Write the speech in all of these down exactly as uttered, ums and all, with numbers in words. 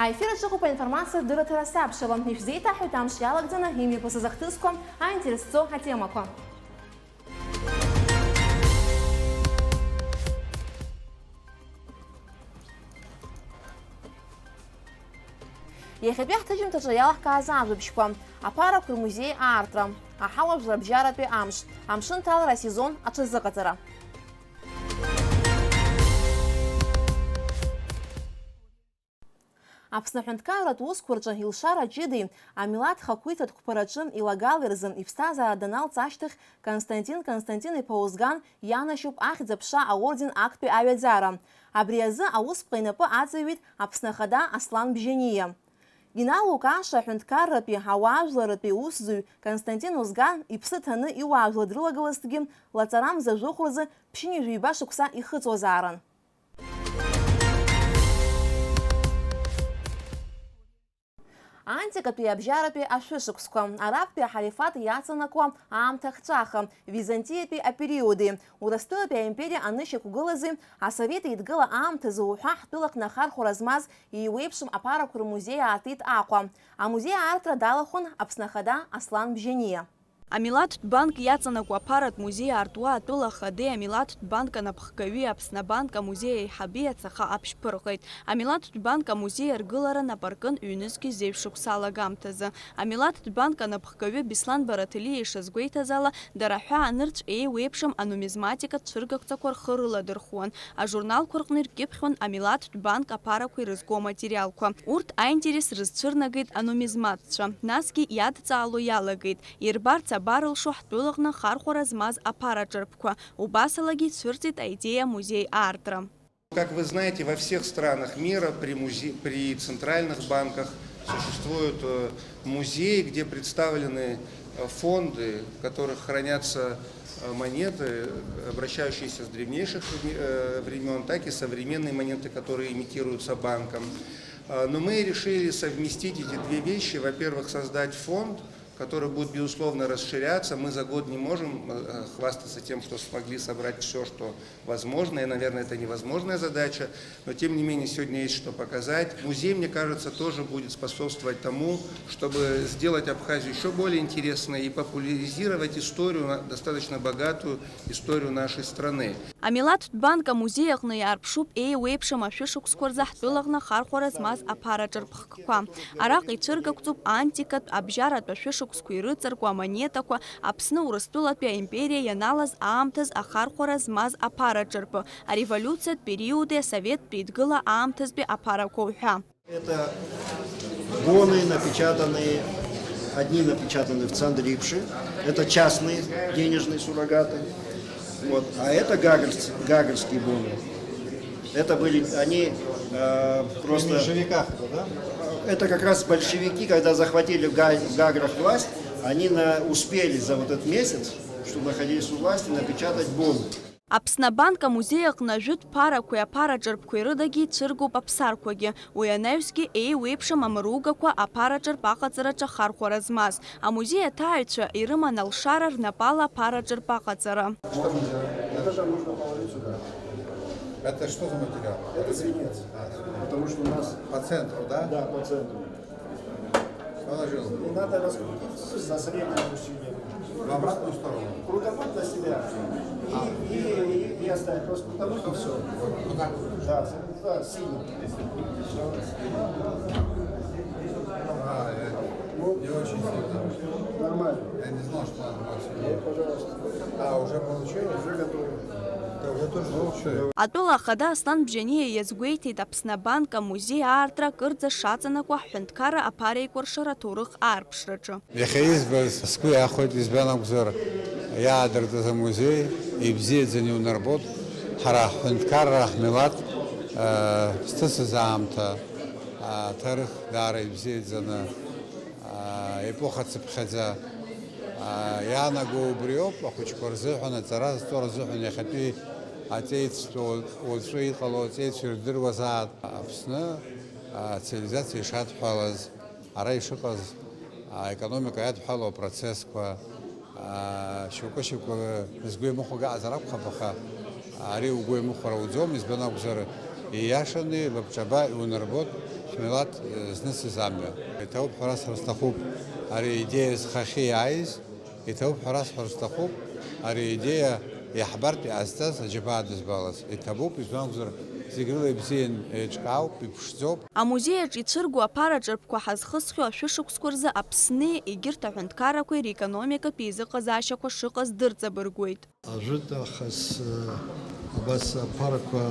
Аефир аҿы ыҟоуп аинформациатә дырраҭара сабшала. Ишәзеиҭаҳҳәоит амш иалагӡаны имҩаԥысыз ахҭысқәа, аинтерес зҵоу атемақәа. Иахьатәи ҳҭыжьымҭаҿы иалаҳкааз ажәабжьқәа. Аԥарақәа рмузеи аартра. Аҳауа жәларбжьаратәи амш. Амшынҭалара асезон аҽазыҟаҵара. Аԥсны аҳәынҭқарратә усқәа рҿы илшара ҷыдеи амилаҭ хақәиҭратә қәԥараҿы илагала ирзы иԥсҭазаара даналҵ ашьҭахь, Константин Константин-иԥа Озган ианашьоуп Ахьӡ-аԥша аорден актәи аҩаӡара. Абри азы аусԥҟа инапы аҵаҩит Аԥсны Ахада Аслан Бжьаниа. Иналукааша аҳәынҭқарратәи ауаажәларратәи усзуҩ Константин Озган иԥсы ҭаны иуаажәлар дрылагылазҭгьы, лаҵарамза жәохә рзы ԥшьынҩажәи ҩба шықәса ихыҵуазаарын. Антикатәи абжьаратәи ашәышықәсқәа, арабтәи аҳалифат иаҵанакуа аамҭа ахҵәаха, византиатәи апериоди, Урыстәылатәи аимпериа анышьақәгылази асовет еидгыла аамҭазы уҳәа ҳтәылаҟны ахархәара змаз еиуеиԥшым аԥарақәа рмузеи аартит Аҟәа. Амузеи аартра далахәын Аԥсны Ахада Аслан Бжьаниа. Амилаҭтә банк иаҵанакуа аԥаратә музеи аартуа атәыла ахадеи амилаҭтә банк анапхгаҩи Аԥсны абанк амузеи аиҳаби ацаха аԥшьԥырҟеит. Амилаҭтә банк амузеи аргылара нап аркын ҩнызқьи зежә шықәса алагамҭазы. Амилаҭтә банк анапхгаҩы Беслан Бараҭелиа ишазгәеиҭаз ала, дара ҳәаа нырцә еиуеиԥшым анумизматикатә цәыргақәҵақәа рхы рыладырхәуан, ажурналқәа рҟны иркьыԥхьуан амилаҭтә банк аԥарақәа ирызку аматериалқәа. Урҭ аинтерес рызцәырнагеит анумизматцәа, насгьы иадҵаало иалагеит, ирбарц абарылшо ҳтәылаҟны ахархәара змаз аԥара ҿырпқәа, убасалагьы ицәырҵит аидеиа музеи аартра. Как вы знаете, во всех странах мира при музе-, при центральных банках существуют, э, музеи, где представлены, э, фонды, в которых хранятся, э, монеты, обращающиеся с древнейших вре-, э, времён, так и современные монеты, которые имитируются банком. Э, но мы решили совместить эти две вещи. Во-первых, создать фонд, который будет, безусловно, расширяться. Мы за год не можем, э, хвастаться тем, что смогли собрать всё, что возможно. И, наверное, это невозможная задача, но, тем не менее, сегодня есть что показать. Музей, мне кажется, тоже будет способствовать тому, чтобы сделать Абхазию ещё более интересной и популяризировать историю, на-, достаточно богатую историю нашей страны. Амилаҭтә банк амузеи аҟны иаарԥшуп еиуеиԥшым ашәышықәсқәа рзы ҳтәылаҟны ахархәара змаз аԥара ҿырԥхкқәа. Араҟа ицәыргақәҵоуп антикатә, абжьаратә ашәышықәсқәа ирыҵаркуа амонетақәа, Аԥсны Урыстәылатәи аимпериа ианалаз аамҭаз ахархәара змаз аԥара ҿырпы, ареволиуциатә периоди асоветтә еидгыла аамҭазтәи аԥарақәа уҳәа. Это боны, напечатанные, одни напечатаны в Цандрипше, это частные денежные суррогаты. Вот. А это гагарс-, гагарские боны. Это были, они, э, просто... При меньшевиках это, да? Это как раз большевики, когда захватили в Га-, в Гаграх власть, они на-, успели за вот этот месяц, чтобы находились у власти, напечатать боны. Аԥсны абанк амузеи аҟны ажәытә ԥарақәеи аԥара ҿырпқәеи рыдагьы ицәыргоуп аԥсарқәагьы, уи анаҩсгьы еиуеиԥшым амыругақәа аԥара ҿырп аҟаҵараҿы ахархәара змаз. Амузеи аҭааҩцәа ирыман алшара рнапала аԥара ҿырп аҟаҵара. Это же нужно положить сюда. Это что за материал? Это свинец. А, свинец. Потому что у нас... По центру, да? Да, по центру. Положил. И надо раскрутить со средним усилием. В обратную сторону? Крутануть на себя. И, и, и, и оставить. Просто крутануть и всё. Вот так? Да, да, сильно. А, я... Ну, не очень сильно. Нормально. Я не знал, что надо так сильно. Вот, пожалуйста. А, уже получилось? Уже готово. Это уже тоже получилось. Атәыла ахада Аслан Бжьаниа иазгәеиҭеит Аԥсны абанк амузеи аартра акырӡа шаҵанакуа ҳҳәынҭқарра аԥара еикәыршара аҭоурых аарԥшраҿы. Иахьа избаз сгәы иахәеит, избан акәзар, иаадыртыз амузеи ибзиаӡаны иунарбоит. Ҳара ҳҳәынҭқарра, ҳмилаҭ, э, зҭысыз аамҭа, аҭарых даара ибзиаӡаны, э, епоха цыԥхьаӡа, э, иаанаго убриоуп, ахәыҷқәа рзыҳәан, аҵара зҵо рзыҳәан иахьатәи аҵеицәа, уаҵәы иҟало аҵеицәа ирдыруазаап. Аԥсны, э, ацивилизациа ишадҳәалаз, ара ишыҟаз, аекономика иадҳәалоу апроцессқәа, аа, шьоукы-шьоукы згәы иамыхәага аҟазар акәхап, аха ари угәы иамыхәар ауӡом, избан акәзар, Ииашаны, илабҿаба иунарбоит ҳмилаҭ, э, знысыз амҩа. Иҭабуп ҳәа расҳәар сҭахуп ари аидеиа зхахьы иааиз, иҭабуп ҳәа расҳәар сҭахуп ари аидеиа иаҳбартә иҟазҵаз аџьабаа дызбалаз. Иҭабуп, избан акәзар, зегь рыла ибзиан, еиҿкаауп, иԥшӡоуп. Амузеи аҿы ицәыргоу аԥара ҿырпқәа ҳазхысхьоу ашәышықәсқәа рзы Аԥсни егьырҭ аҳәынҭқаррақәеи рекономикатә еизыҟазаашьақәа шыҟаз дырҵабыргуеит. Ажәытә аахыс, э, абас аԥарақәа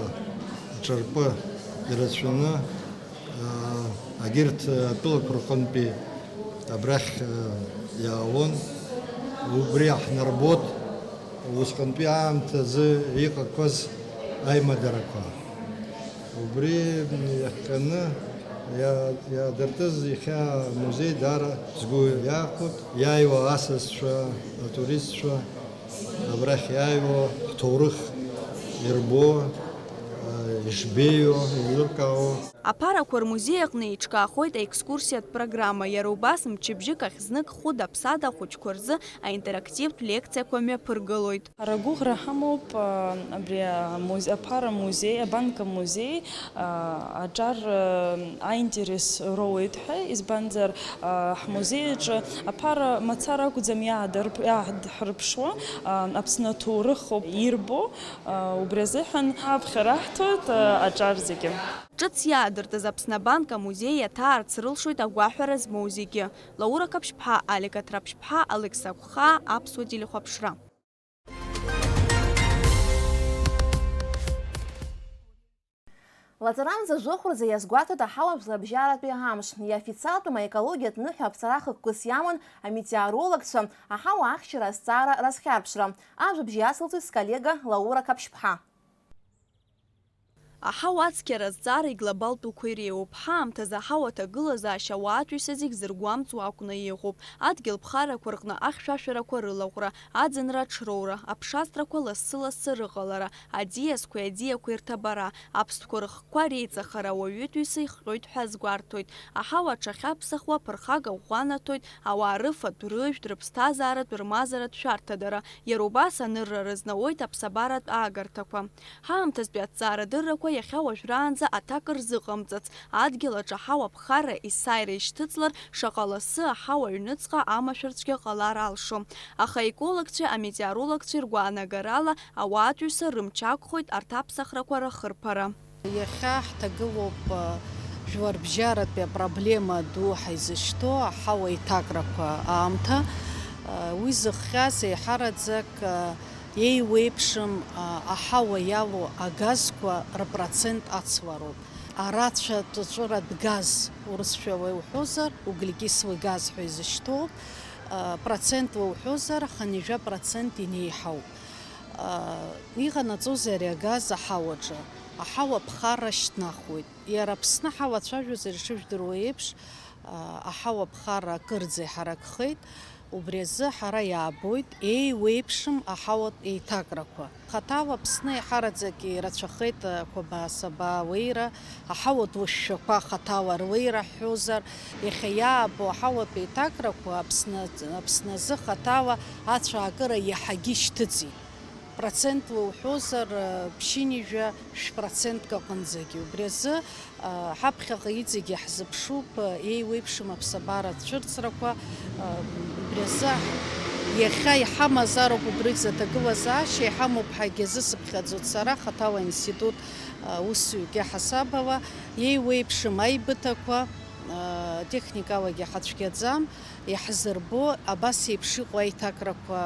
ҿырпы ирацәаны, э, агьырҭ атәылақәа рҟынтәи абрахь, э, иаауан. Убри аҳнарбот, усҟантәи аамҭазы иҟақәаз аимадарақәа. Убри иахҟьаны иа-, иаадыртыз иахьа амузеи даара сгәы иахәоит. Иааиуа асасцәа, атуристцәа, абрахь иааиуа ҳҭоурых ирбо, ишбеиоу, еилыркаауа. Аԥарақәа рмузеи аҟны еиҿкаахоит аекскурсиатә программа, иара убас мчыбжьык ахь знык хәыда-ԥсада ахәыҷқәа рзы аинтерактивтә лекциақәа мҩаԥыргалоит. Ҳара агәыӷра ҳамоуп, а, абри амуз-, аԥара музеи, абанка музеи, а, аҿар, а, аинтерес роуеит ҳәа, избанзар, а, ҳмузеи аҿы аԥара мацара акәӡам иаадырп-, иааҳарԥшуа, а, Аԥсны аҭоурых ауп ирбо, а, убри азыҳәан аԥхьара ҳҭоит, а, аҿар зегьы. Ҿыц иаадыртыз Аԥсны абанк амузеи иаҭаарц рылшоит агәаҳәара змоу зегьы. Лаура Қаԥшьԥҳа, Алик Аҭраԥшьԥҳа, Алықьса Гәхаа, Аԥсуа телехәаԥшра. Лаҵарамза жәохәраӡа иазгәаҭоит аҳауа бзарбжьаратәи амш. Иофициалтәым аекологиатә ныҳәа аԥҵара хықәкыс иаман аметеорологцәа аҳауа ахьчара азҵаара разхьарԥшра. Ажәабжь иацылҵоит сколлега Лаура Қаԥшьԥҳа. Аҳауа ацқьара азҵаара иглобалтә ықәа иреиуоуп. Ҳаамҭазы аҳауа аҭагылазаашьа ауаатәыҩса зегь зыргәамҵуа акәны иҟоуп. Адгьыл ԥхарақәа рҟны ахьшәашәарақәа рылаӷәра, аӡынра аҽроура, аԥшастрақәа лассы-лассы рыҟалара, аӡиасқәеи аӡиақәеи рҭабара, аԥстәқәа рыхкқәа реиҵахара ауаҩытәыҩса ихҟьоит ҳәа азгәарҭоит. Аҳауа аҽахьаԥсахуа аԥырхага ӷәӷәанаҭоит, ауаа рыфатә, рыжәтә, рыԥсҭазааратә, рмазаратә шәарҭадара, иара убас анырра рызнауеит аԥсабаратә аагарҭақәа. Ҳаамҭазтәи аҭҵаарадыррақәа иахьа уажәраанӡа аҭак рзыҟамҵац, адгьыл аҿы аҳауа ԥхарра есааира ишьҭыҵлар, шаҟа лассы аҳауа аҩныҵҟа амашәырцәгьа ҟалар алшо. Аха аекологцәеи аметеорологцәеи ргәаанагарала, ауаатәыҩса рымч ақәхоит арҭ аԥсахрақәа рахырԥара. Иахьа ҳҭагылоуп, э, жәларбжьаратәи апроблема ду ҳаизышьҭоу аҳауа иҭакрақәа аамҭа. Э, уи зыхҟьаз еиҳараӡак, э, еиуеиԥшым, э, аҳауа иалоу агазқәа рпроцент ацлароуп. Арацәа ҵәыҵәыратә газ, урысшәа уҳәозар, углекислый газ ҳәа изышьҭоуп, э, процент уҳәозар, хынҩажәа процент инеиҳауп. Иҟанаҵозеи ари агаз аҳауаҿы? Аҳауа ԥхарра шьҭнахуеит. Иара Аԥсны ҳауацәажәозар ишыжәдыруа еиԥш, аҳауа ԥхарра акырӡа иҳаракхеит. Убри азы ҳара иаабоит еиуеиԥшым аҳауатә еиҭакрақәа. Хаҭала Аԥсны еиҳараӡак ирацәахеит ақәабаа-сабаа уеира, аҳауатә лышәшәақәа хаҭала руеира ҳҳәозар, иахьа иаабо аҳауатә еиҭакрақәа Аԥсны, Аԥсны азы хаҭала ацәаакыра иаҳагьы ишьҭыҵит. Процентла уҳәозар, ԥшьынҩажәа шә-процентк аҟынӡагьы. Убри азы, ҳаԥхьаҟа иҵегьы ҳзыԥшуп, еиуеиԥшым аԥсабара ацәырҵрақәа. Убри азы иахьа иҳамаз ароуп убригь аҭагылазаашьа, иҳамоуп ҳәагьы азысыԥхьаӡоит сара, хаҭала аинститут усҩык иаҳасабала, еиуеиԥшым аибыҭақәа, техникалагьы ҳацәгьаӡам, иаҳзырбо абас еиԥш иҟоу аиҭакрақәа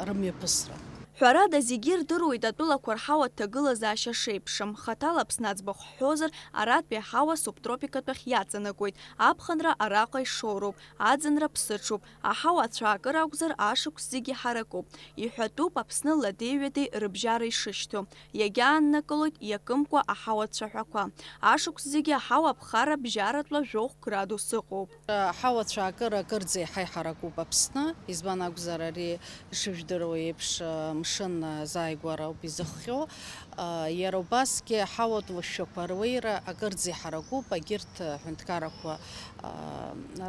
рымҩаԥысра. Ҳәарада, зегьы ирдыруеит атәылақәа рҳауа ҭагылазаашьа шеиԥшым. Хаҭала Аԥсны аӡбахә ҳҳәозар, аратәи аҳауа субтропикатәахь иаҵанакуеит. Аԥхынра араҟа ишоуроуп, аӡынра ԥсыҽуп, аҳауа ацәаакыра акәзар, ашықәс зегьы ҳаракуп. Иҳәатәуп Аԥсны ладеи-ҩадеи рыбжьара ишышьҭоу. Иагьааннакылоит иакымкәа аҳауа цәаҳәақәа. Ашықәс зегьы аҳауа аԥхара бжьаратәла жәохә градус ыҟоуп. Аҳауа цәаакыра акырӡа еиҳа иҳаракуп Аԥсны, избан акәзар, ари ишыжәдыруа еиԥш, мш Шын азааигәара ауп изыхҟьо. Иара убасгьы аҳауатә лашәақәа руеира акырӡа иҳаракуп, агьырҭ аҳәынҭқаррақәа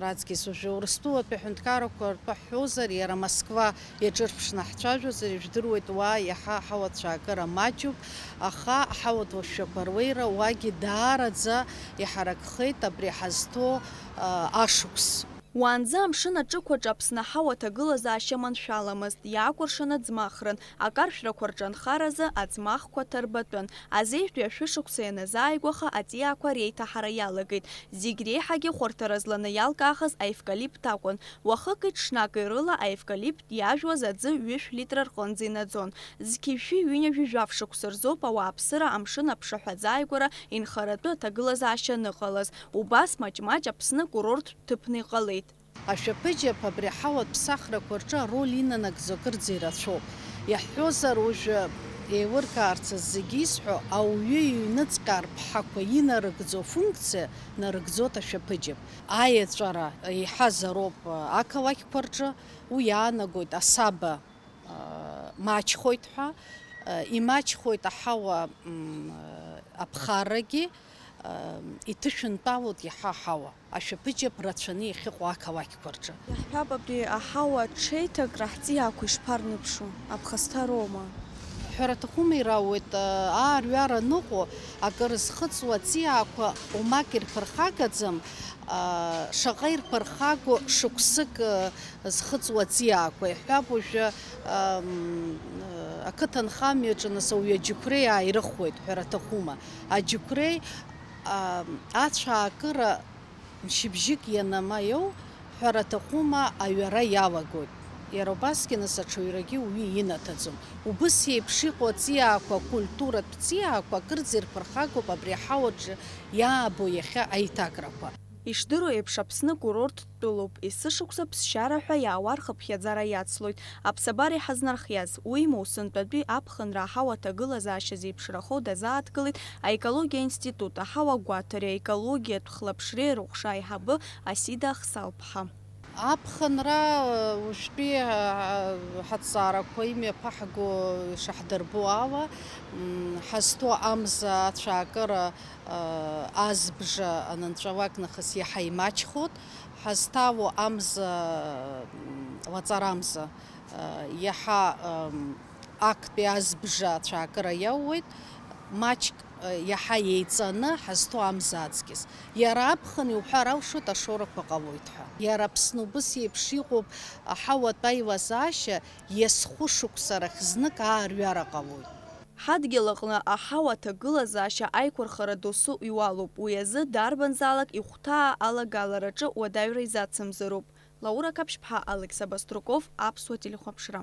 раҵкьыс. Уажәы Урыстәылатәи аҳәынҭқаррақәа ртәы ҳҳәозар, иара Москва иаҿырԥшны ҳцәажәозар, ижәдыруеит, уа иаҳа аҳауа цәаакыра маҷуп, аха аҳауатә лашәақәа руеира уагьы даараӡа иҳаракхеит абри ҳазҭоу ашықәс. Уаанӡа амшын аҿықәаҿ Аԥсны аҳауа аҭагылазаашьа маншәаламызт, иаакәыршан аӡмахран, акаршәрақәа рҿы анхаразы аӡмахқәа ҭарбатәын. Азеижәтәи ашәышықәса ианазааигәаха аҵиаақәа реиҭаҳара иалагеит. Зегь реиҳагьы хәарҭара зланы иалкаахаз аевкалипт акәын. Уахыки ҽнаки рыла аевкалипт иажәуаз аӡы ҩышә литра рҟынӡа инаӡон. Зқьи жәшәи ҩынҩажәи жәаф шықәса рзоуп ауааԥсыра амшын аԥшаҳәа азааигәара инхаратәы аҭагылазаашьа аныҟалаз. Убас маҷ-маҷ Аԥсны курорттә ҭыԥны иҟалеит. Ашәаԥыџьаԥ абри аҳауатә ԥсахрақәа рҿы ароль инанагӡо акырӡа ирацәоуп. Иаҳҳәозар, уажәы еилыркаарц азы зегьы исҳәо, ауаҩы иҩныҵҟа арԥҳақәа инарыгӡо афункциа нарыгӡоит ашәаԥыџьаԥ. Аиаҵәара еиҳазароуп ақалақьқәа рҿы, уи иаанагоит асаба маҷхоит ҳәа, имаҷхоит аҳауа, м, аԥхаррагьы, иҭышәынтәалоит иаҳа аҳауа, ашәаԥыџьаԥ рацәаны иахьыҟоу ақалақьқәа рҿы. Иаҳҳәап, абри аҳауа аҽеиҭакра ҳҵиаақәа ишԥарныԥшу, аԥхасҭа роума? Ҳәара аҭахума, ирауеит, аарҩара аныҟоу, акыр зхыҵуа аҵиаақәа омак ирԥырхагаӡам, шаҟа ирԥырхагоу шықәсык зхыҵуа аҵиаақәа, иаҳҳәап, уажәы, ам, ақыҭанхамҩаҿы нас ауаҩы аџьықәреи ааирыхуеит, ҳәара аҭахума. Аџьықәреи, ам, ацәаакыра мшьыбжьык ианамаиоу, ҳәара аҭахума, аҩара иалагоит. Иара убасгьы нас аҽаҩрагьы уаҩы инаҭаӡом. Убыс еиԥш иҟоу аҵиаақәа, акультуратә ҵиаақәа акырӡа ирԥырхагоуп абри аҳауаҿы иаабо иахьа аиҭакрақәа. Ишдыру еиԥш, Аԥсны курорттә тәылоуп, есышықәса ԥсшьара ҳәа иаауа рхыԥхьаӡара иацлоит. Аԥсабара иҳазнархиаз, уимоу, сынтәатәи аԥхынра аҳауа аҭагылазаашьа зеиԥшрахо дазааҭгылеит аекологиа аинститут аҳауагәаҭареи аекологиатә хылаԥшреи рыҟәша аиҳабы Асида Хсалԥҳа. Аԥхынра, уажәтәи, а, ҳаҭҵаарақәа имҩаԥаҳго ишаҳдырбо ала, м, ҳазҭоу амза ацәаакыра, а, азбжа анынҵәалак нахыс иаҳа имаҷхоит, ҳазҭало амза, м, лаҵарамза, а, иаҳа, м, актәи азбжа ацәаакыра иаууеит, маҷк, а, иаҳа еиҵаны ҳазҭо амза аҵкьыс. Иара аԥхын иуҳәар алшоит ашорақәа ҟалоит ҳәа. Иара Аԥсны убыс еиԥш иҟоуп аҳауатә аилазаашьа, иазхәышықәса рахь знык аарҩара ҟалоит. Ҳадгьыл аҟны аҳауа аҭагылазаашьа аиқәырхара досу иуалуп, уи азы дарбанзаалак ихәҭаа алагалараҿы уадаҩра изацымзароуп. Лаура Қаԥшьԥҳа, Алекса Баструков, Аԥсуа телехәаԥшра.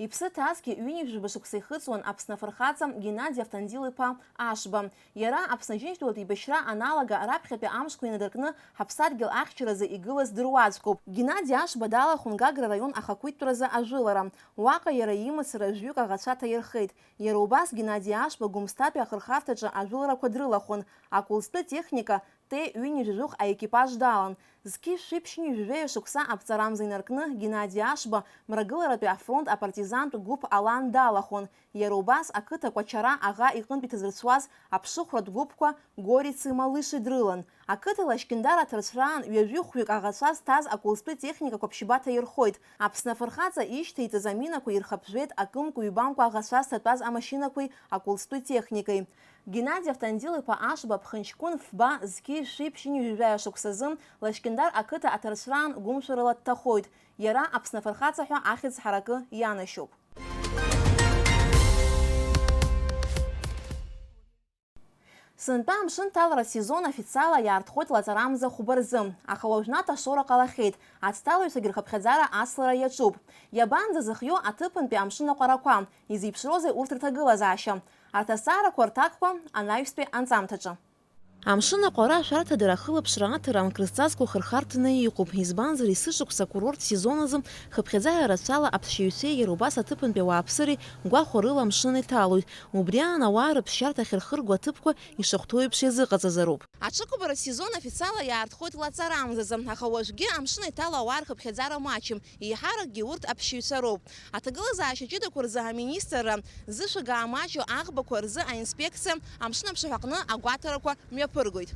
Иԥсы ҭазгьы ҩынҩажәаба шықәса ихыҵуан Аԥсны афырхаҵа Геннади Автандил-иԥа Ашба. Иара Аԥсны Аџьынџьтәылатә еибашьра аналага раԥхьатәи амшқәа инадыркны ҳаԥсадгьыл ахьчаразы игылаз дыруаӡәкуп. Геннади Ашба далахәын Гагра араион ахақәиҭтәразы ажәылара. Уаҟа иара имацара жәҩык аӷацәа ҭаирхеит. Иара убас Геннади Ашба Гәымсҭатәи ахырхарҭаҿы ажәыларақәа дрылахәын, акәылӡтәы техника Т ҩынҩажәи жәохә аекипаж далан. Зқьи жәшәи ԥшьынҩажәи жәаҩа шықәса аԥҵарамза инаркны, Геннади Ашба Мрагыларатәи афронт апартизантә гәыԥ Алан далахәын. Иара убас ақыҭа Кәачара аӷа иҟынтә иҭазырцәуаз аԥшыхәратә гәыԥқәа Горици Малыши дрылан. Ақыҭа Лашькьындар аҭарцәраан ҩажәи хәҩык аӷацәа зҭаз акәылӡтәы техникақәа ԥшьба ҭаирхоит. Аԥсны афырхаҵа ишьҭеиҵаз аминақәа ирхаԥжәеит акымкәа-ҩбамкәа аӷацәа зҭатәаз амашьынақәеи акәылӡтәы техникеи. Геннади Автандил-иԥа Ашба ԥхынҷкәын фба зқьи жәшәи ԥшьынҩажәи жәаҩа шықәсазы Лашькьындар ақыҭа аҭарцәраан гәымшәарала дҭахоит. Иара Аԥсны афырхаҵа ҳәа ахьӡ ҳаракы ианашьоуп. Сынтәа амшын ҭалара сезон официалла иаартхоит лаҵарамза хәба рзы, аха уажәнатә ашоура ҟалахьеит, аҭҭалаҩцәагьы рхыԥхьаӡара аслара иаҿуп. Иабанӡазыхиоу аҭыԥантәи амшын аҟәарақәа, изеиԥшроузеи урҭ рҭагылазаашьа? Арҭ азҵаарақәа рҭакқәа анаҩстәи анҵамҭаҿы. Амшын аҟәара ашәарҭадара ахылаԥшра аҭара акрызҵазкуа хырхарҭаны иҟоуп, избанзар, есышықәса акурорттә сезон азы хыԥхьаӡара рацәала аԥсшьаҩцәеи иара убас аҭыԥантәи ауааԥсыреи гәахәарыла амшын иҭалоит. Убри аан ауаа рыԥсшьарҭа ахьырхырго аҭыԥқәа ишахәҭоу еиԥш иазыҟаҵазароуп. Аҽыкәабара сезон официалла иаартхоит лаҵарамзазы, аха уажәгьы амшын иҭало ауаа рхыԥхьаӡара маҷым, еиҳаракгьы урҭ аԥсшьаҩцәа роуп. Аҭагылазаашьа ҷыдақәа рзы аминистрра зышәага амаҷу аӷбақәа рзы аинспекциа амшын аԥшаҳәаҟны агәаҭарақәа мҩаԥыргоит.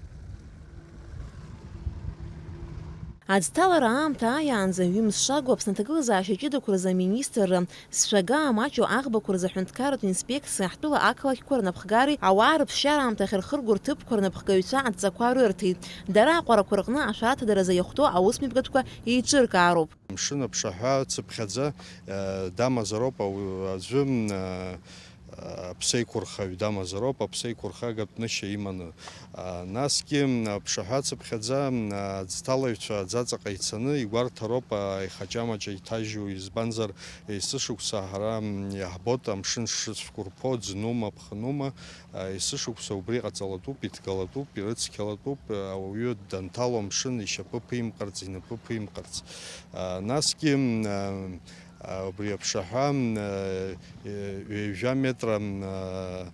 Аӡҭалара аамҭа ааиаанӡа ҩымз шагу Аԥсны аҭагылазаашьа ҷыдақәа рзы аминистрра зшәага амаҷу аӷбақәа рзы аҳәынҭқарратә инспекциа ҳтәыла ақалақьқәа рнапхгареи ауаа рыԥсшьара аамҭа ахьырхырго рҭыԥқәа рнапхгаҩцәа адҵақәа рырҭеит. Дара аҟәарақәа рҟны ашәарҭадаразы иахәҭоу аусмҩаԥгатәқәа еиҿыркаароуп. Амшын аԥшаҳәа цыԥхьаӡа, э, дамазароуп ау-, аӡәы, э, аԥсеиқәырхаҩ дамазароуп, аԥсеиқәырхагатә нышьа иманы. А, насгьы, м, аԥшаҳәа цыԥхьаӡа, м, аӡҭалаҩцәа аӡаҵаҟа ицаны игәарҭароуп, а, аихаҷамаҷа иҭажьу, избанзар, есышықәса ҳара, м, иаҳбоит амшын шыцәқәырԥо, ӡнума, ԥхынума, а, есышықәса убри ҟаҵалатәуп, иҭгалатәуп, ирыцқьалатәуп, а, ауаҩы данҭало амшын ишьапы ԥимҟарц, инапы ԥимҟарц. А, насгьы, м, а, а, убри аԥшаҳәа, м, а, е-, ҩажәа метра, м, а,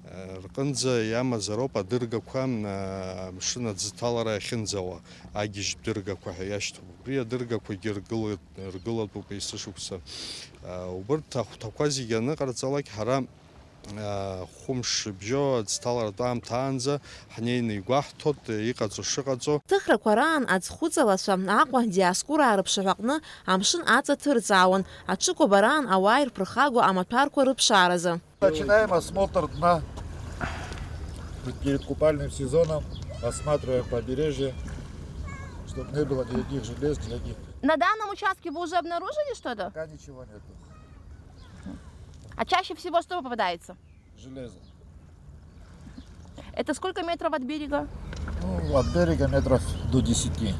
а, рҟынӡа иамазароуп адыргақәа, м, а, амшын аӡы ҭалара иахьынӡауа, агьежьтә дыргақәа ҳәа иашьҭоуп. Убри адыргақәагьы ргыла-, ргылатәуп есышықәса. А, убырҭ ахәҭақәа зегьы аныҟарҵалак, ҳара, а, хәымш шыбжьо аӡҭаларатә аамҭа аанӡа ҳнеины игәаҳҭоит, иҟаҵо шыҟаҵо. Ҭыхрақәа раан аӡхәыҵалацәа Аҟәа, Диоскура рыԥшаҳәаҟны амшын аҵа ҭырҵаауан, аҽыкәабараан ауаа ирԥырхагоу амаҭәарқәа рыԥшааразы. Начинаем осмотр дна. Перед купальным сезоном осматриваем побережье, чтобы не было никаких желез, никаких. На данном участке вы уже обнаружили что-то? Пока ничего нету. А чаще всего что попадается? Железо. Это сколько метров от берега? Ну, от берега метров до десяти.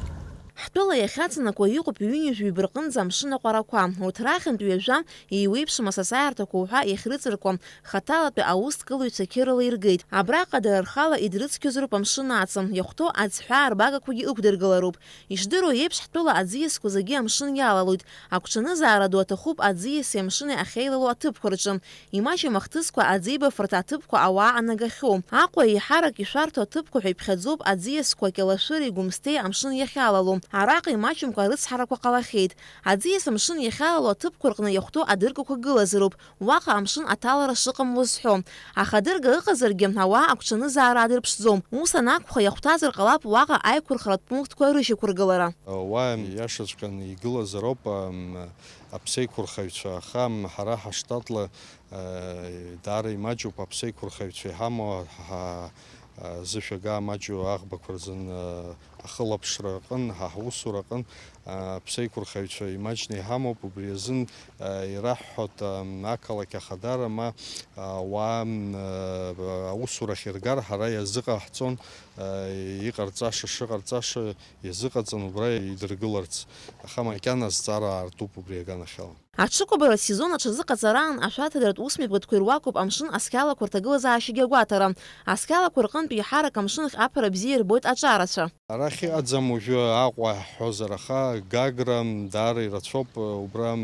Ҳтәыла иахьаҵанакуа иҟоуп ҩынҩажәи жәаҩа рҟынӡа амшын аҟәарақәа. Урҭ рахьынтә ҩажәа еиуеиԥшым асасааирҭақәа уҳәа иахьрыҵаркуа, хаҭалатәи аусҭгылаҩцәа қьырала иргеит. Абраҟа дара рхала идрыцқьозароуп амшын аҵа, иахәҭоу аӡҳәаа рбагақәагьы ықәдыргылароуп. Ишдыру еиԥш, ҳтәыла аӡиасқәа зегьы амшын иалалоит. Агәҽанызаара ду аҭахуп аӡиаси амшыни ахьеилало аҭыԥқәа рҿы. Имаҷым ахҭысқәа аӡеибафарҭа аҭыԥқәа ауаа анагахьоу. Аҟәа еиҳарак ишәарҭоу аҭыԥқәа ҳәа иԥхьаӡоуп аӡиасқәа Кьалашәыреи Гәымсҭеи амшын иахьалало. Араҟа имаҷымкәа арыцҳарақәа ҟалахьеит. Аӡиас амшын иахьалало аҭыԥқәа рҟны иахәҭоу адыргақәа гылазароуп. Уаҟа амшын аҭалара шыҟам узҳәо. Аха адырга ыҟазаргьы, ауаа агәҽанызаара аадырԥшӡом. Ус анакәха, иахәҭазар ҟалап уаҟа аиқәырхаратә пунктқәа рышьақәыргылара. Уа иашаҵәҟьаны игылазароуп, ам, аԥсеиқәырхаҩцәа, аха, ам, ҳара ҳаштатла, а, даара имаҷуп аԥсеиқәырхаҩцәа иҳамоу, ҳа, а, зышәага амаҷу аӷбақәа рзын, а, ахылаԥшра аҟын, ҳа ҳусура аҟын, а, аԥсеиқәырхаҩцәа имаҷны иҳамоуп, убри азын, а, ираҳҳәоит, ам, ақалақь ахадара ма, а, ауаа, м, а, аусурахь иргар, ҳара иазыҟаҳҵон, а, иҟарҵаша шыҟарҵаша иазыҟаҵан убра идыргыларц, аха макьана азҵаара аартуп убри аганахьала. Аҽыкәабаратә сезон аҽазыҟаҵараан ашәарҭадаратә усмҩаԥгатәқәа ируакуп амшын асқьалақәа рҭагылазаашьагьы агәаҭара. Асқьалақәа рҟынтә еиҳарак амшын ахь аԥара бзиа ирбоит аҿарацәа. Арахь иҟаӡам уажәы Аҟәа ҳҳәозар, аха Гагра даара ирацәоуп, убра,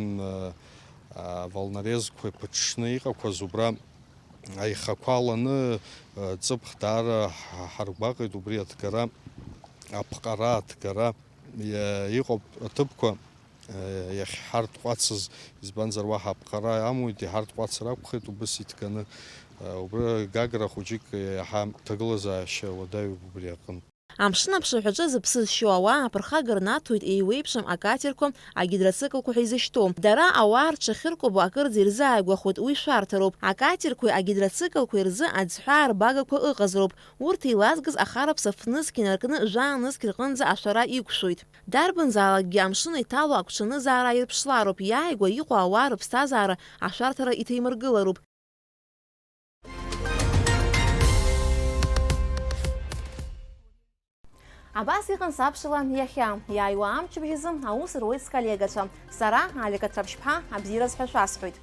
а, волнорезқәа иԥыҽҽны иҟақәаз, убра аихақәа аланы, а, ҵыԥх даара ҳ-, ҳаргәаҟит убри аҭгара, аԥҟара аҭгара, иа-, иҟоуп аҭыԥқәа. Иахьҳарҭҟәацыз, избанзар, уаҳа аԥҟара амуит, иҳарҭҟәацыр акәхеит убыс иҭганы. Убра Гагра хәыҷык иаҳа ҭагылазаашьа уадаҩуп убри аҟынтә. Амшын аԥшаҳәаҿы зыԥсы зшьо ауаа аԥырхага рнаҭоит еиуеиԥшым акатерқәа, агидроциклқәа ҳәа изышьҭоу. Дара ауаа рҽахьыркәабо акырӡа ирзааигәахоит, уи шәарҭароуп. Акатерқәеи агидроциклқәеи рзы аӡҳәаа рбагақәа ыҟазароуп. Урҭ еилазгаз ахараԥса фнызқь инаркны жәаа нызқь рҟынӡа ашәара иқәшәоит. Дарбанзаалакгьы амшын иҭало агәҽанызаара аирԥшлароуп, иааигәа иҟоу ауаа рыԥсҭазаара ашәарҭара иҭаимыргылароуп. Абас иҟан сабшала иахьа. Иааиуа амчыбжь азы аус руеит сколлегацәа. Сара, Алика Ҭраԥшьԥҳа, абзиараз ҳәа шәасҳәоит.